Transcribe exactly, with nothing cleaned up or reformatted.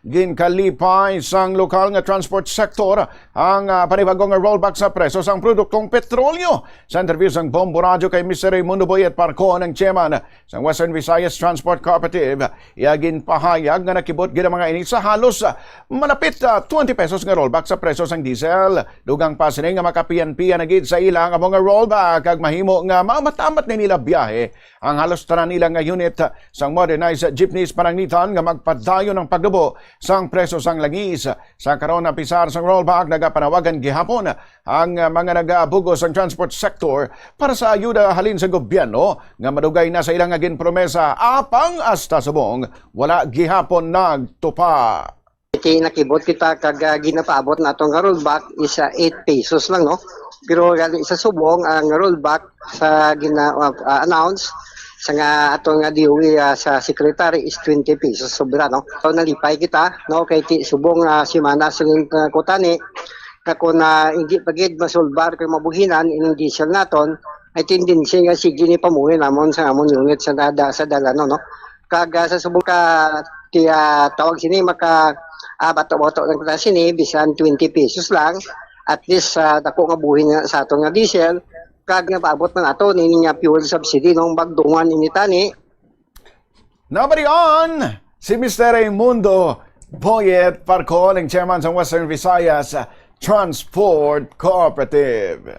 Ginkalipay sang lokal nga transport sector ang, ah, panibago nga rollback sa presyo sang produktong petrolyo. Sa interview sang Bombo Radyo kay Mister Raymundo Boyet Parcon, ang chairman sang Western Visayas Transport Cooperative, iya ginpahayag nga nakibot gid ang mga ini sa halos, ah, malapit, ah, twenty pesos nga rollback sa presyo sang diesel. Dugang pa sini nga makapiyan-piyan na gid sa ila ang amo nga rollback, kag mahimo nga maamatamat ni nila biyahe ang halos tanan nila nga unit sang modernized jeepneys pananglitan nga magpadayon ang pagdubo sang presyo sang langis. Sa karon, apisar sang rollback, nagapanawagan gihapon ang mga nagabugos sang transport sector para sa ayuda halin sa gobyerno nga madugay na sa ilang nga ginpromesa, apang hasta subong wala gihapon nagtupad. Ti nakibot kita kag, ah, ginapaabot nato nga rollback is, ah, eight pesos lang, no? Pero gani sa subong, ang rollback sa gina-, ah, announce sa nga ato nga D O E, ah, sa secretary is twenty pesos sobra, no? So, nalipay kita, no? Kay ti subong, ah, simana sa, ah, kutani, nga kung, ah, hindi pa gid masulbar kay mabuhinan ining diesel naton, ay tendency nga sige ni pamuhi namon sa amon unit sa dada, sa dalan, no? Kag, ah, sa subong ka, ti, ah, tawag sini, maka, ah, bato-bato lang kita sini, bisan twenty pesos lang. At least, ah, dako nga buhi nga sa aton nga diesel, kag napaabot man ato nini nga fuel subsidy, nung bagdungan ini tani. Nabalian si Mister Raymundo Boyet Parcon, ang chairman sa Western Visayas Transport Cooperative.